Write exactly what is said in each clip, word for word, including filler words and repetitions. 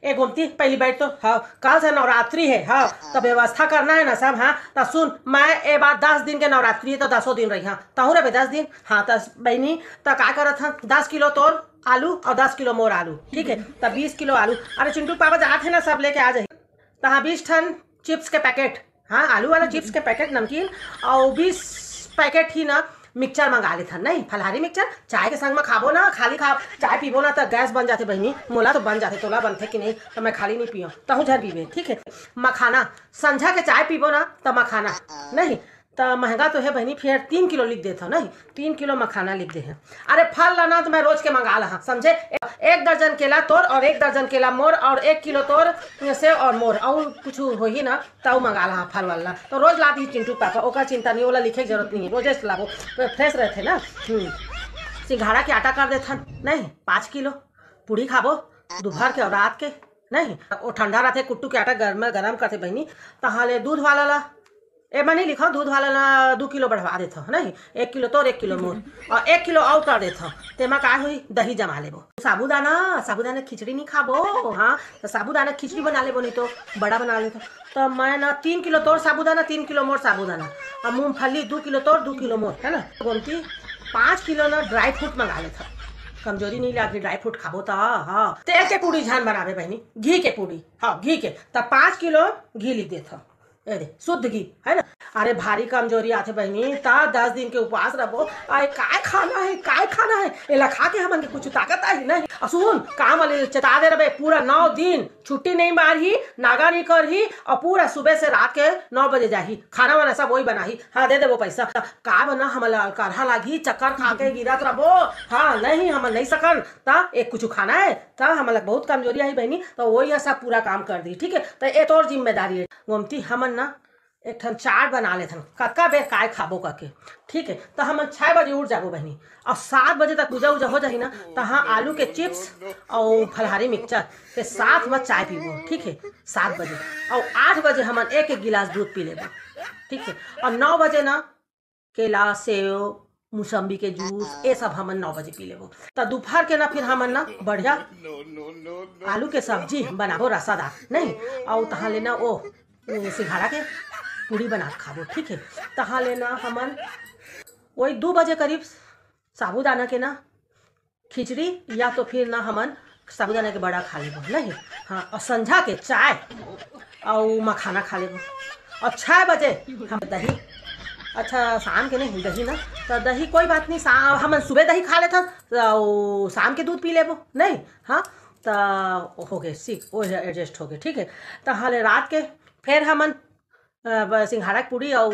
ए गोमती, पहली बैठ तो। हाँ, कल से नवरात्रि है। हाँ, तो व्यवस्था करना है ना सब। हाँ, तो सुन, मैं ए बार दस दिन के नवरात्रि है, तो दसों दिन रही। हाँ, तहूँ रहे दस दिन। हाँ, तो बहनी, तो का करत हन, दस किलो तोर आलू और दस किलो मोर आलू, ठीक है, तो बीस किलो आलू। अरे चिंटू पापा जात है ना, सब लेके आ जाही। तो हाँ, बीस ठन चिप्स के पैकेट, हाँ, आलू वाला चिप्स के पैकेट, नमकीन, और बीस पैकेट ही ना मिक्सचर मंगा लेथन, नहीं, फलहारी मिक्सचर, चाय के संग में खाबो ना, खाली खा, चाय पीबो ना, तो गैस बन जाथे बहिनी, मोला तो बन जाथे, तोला बनथे कि नहीं, तो मैं खाली नहीं पियो, तहूँ झन पीबे, ठीक है। मखाना, संझा के चाय पीबो ना, तो मखाना, नहीं, तो महंगा तो है बहिनी, फिर तीन किलो लिख देथव, नहीं, तीन किलो मखाना लिख दे हैं। अरे फल लाना तो मैं रोज के मंगा लहा, समझे? एक दर्जन केला तोर और एक दर्जन केला मोर और एक किलो तोर सेव और मोर और कुछ होही ना, तऊ मंगा लहा फल वाला। तो रोज ला दी चिंटू पापा, ओकर चिंता नहीं, ओला लिखे के जरूरत नहीं है, रोजे से लाबो, तो फ्रेश रहथे ना। हम्म, सिंघाड़ा के आटा कर देथन, नहीं, पाँच किलो पूड़ी खाबो दोपहर के और रात के, नहीं, वो ठंडा रहथे, कुट्टू के आटा गरम गरम करथे बहिनी। तहां ले दूध वाला ला, ए, मैं नहीं लिखा, दूध वाला ला दू किलो बढ़वा देथव, नहीं, एक किलो तोर, एक किलो मोर, और एक किलो और कर देथव। तेमा का हुई, दही जमा लेबो। साबूदाना, साबूदाना खिचड़ी नहीं खाबो, हाँ, तो साबूदाना खिचड़ी बना लेबो, नहीं तो बड़ा बना लेथव। तो मैं ना तीन किलो तोर साबूदाना, तीन किलो मोर साबूदाना, और मूंगफली दू किलो तोर, दू किलो मोर, है ना। गोमती, पाँच किलो ना ड्राई फ्रूट मंगा लेथव, कमजोरी नहीं लागी, ड्राई फ्रूट खाबो तो। हाँ, तेल के पूड़ी झन बनाबे बहिनी, घी के पूड़ी, हाँ, घी के, तब पाँच किलो घी लिख देथव। ए दे, शुद्ध घी, है ना। अरे भारी कमजोरी आथे बहिनी, त दस दिन के उपवास रहो। अरे काय खाना है, काय खाना है, एला खा के हमन के कुछ ताकत आही नहीं। और सुन, काम वाले चेता दे रहे, पूरा नौ दिन छुट्टी नहीं मारही, नागा नहीं करही, और पूरा सुबह से रात के नौ बजे जाही, खाना वाना सब वही बनाही। हाँ, दे देबो पैसा। का बना, हमला करहा लागी, चक्कर खा के गिरत रहो। हाँ, नहीं, हम नहीं सकन। त एक कुछ खाना है, त हमला बहुत कमजोरी आही बहिनी, तो वही सब पूरा काम कर दी, ठीक है। तो ये तोर जिम्मेदारी है गोमती, हमन ना एक ठन चार्ट बना लेथन, कतका बेर काय खाबो करके, ठीक है। तो हमन छः बजे उठ जाबो बहिनी, और सात बजे तक पूजा उजा हो जाही ना, तो हाँ, आलू के चिप्स और फलहारी मिक्सचर के साथ में चाय पीबो, ठीक है, सात बजे। और आठ बजे हमन एक एक गिलास दूध पी लेबो, ठीक है। और नौ बजे ना केला, सेव, मौसम्बी के जूस, ये सब हमन नौ बजे पी लेबो। त दोपहर के ना फिर हमन ना बढ़िया आलू के सब्जी बनाबो, रसादार, नहीं, और तहाँ ले ना वो, वो सिंघाड़ा के पूड़ी बना के खाबो, ठीक है। तहाँ ले ना हमन वही दू बजे करीब साबूदाना के ना खिचड़ी या तो फिर ना हमन साबूदाना के बड़ा खा लेबो, नहीं? हाँ, और संझा के चाय और मखाना खा लेबो। और छः बजे हम दही, अच्छा, शाम के नहीं, दही ना, तो दही कोई बात नहीं, शा-, हमन सुबह दही खा लेथन, तो शाम के दूध पी लेबो, नहीं? हाँ, तो हो गए, सीख, वो एडजस्ट हो गए, ठीक है। तो हाँ ले रात के फिर हमन अ, ब-, सिंघाड़ा के पूड़ी अउ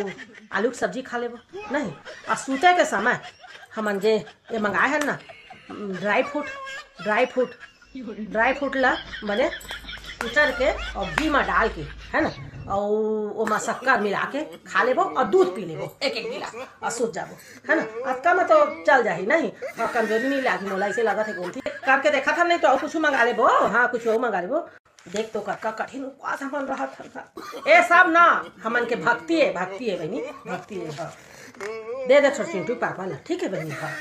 आलू के सब्जी खा लेबो, नहीं? अउ सूते के समय हमन जे ये मंगाए हन ना, dry fruit, dry fruit, dry fruit ला बने कुचर के अउ घी में डाल के, है ना, अउ ओमा शक्कर मिला के खा लेबो अउ दूध पी लेबो एक एक गिलास अउ सूत जाबो, है ना। अतका में तो चल जाही, नहीं? और कमजोरी नहीं लागी मोला, ऐसे लगत है गोमती। करके देखा था, नहीं तो और कुछ मंगा लेबो, हाँ, कुछ और मंगा लेबो। देख तो कतका कठिन उपवास हमन रहत हन। ए सब ना हमन के भक्ति है, भक्ति है बहिनी, भक्ति है। हाँ। दे दे छोट चिंटू पापा ला, ठीक है बहिनी। हाँ।